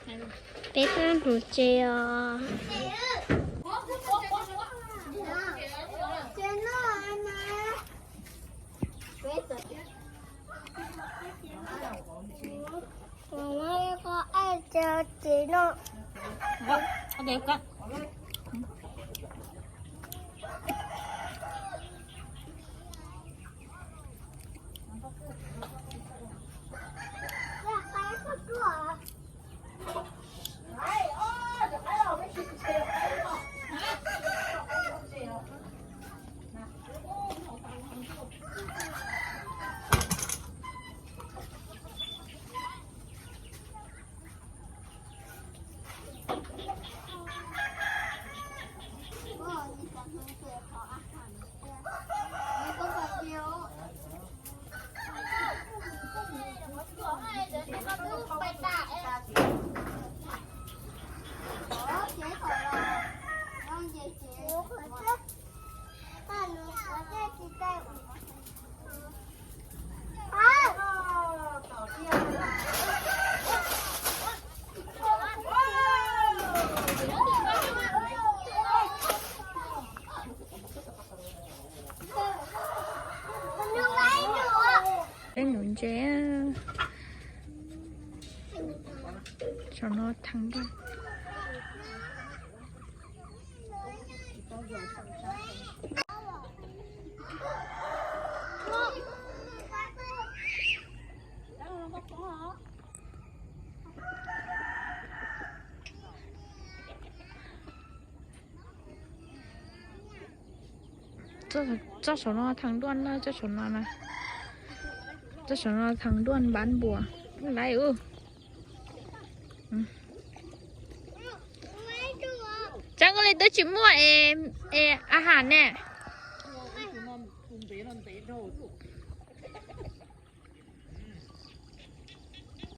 ເປັດນ້ຳຫູເຈຍ. ເຈົ້າ ເຈົ້າສະໜໍທາງດ່ວນນະ ເຈົ້າສະໜໍນະ ເຈົ້າສະໜໍທາງດ່ວນບ້ານບົວ ຫຼາຍເອີ. ເຈົ້າກໍເລີຍໂຕຈິມົວເອ ເອ ອາຫານແນ່.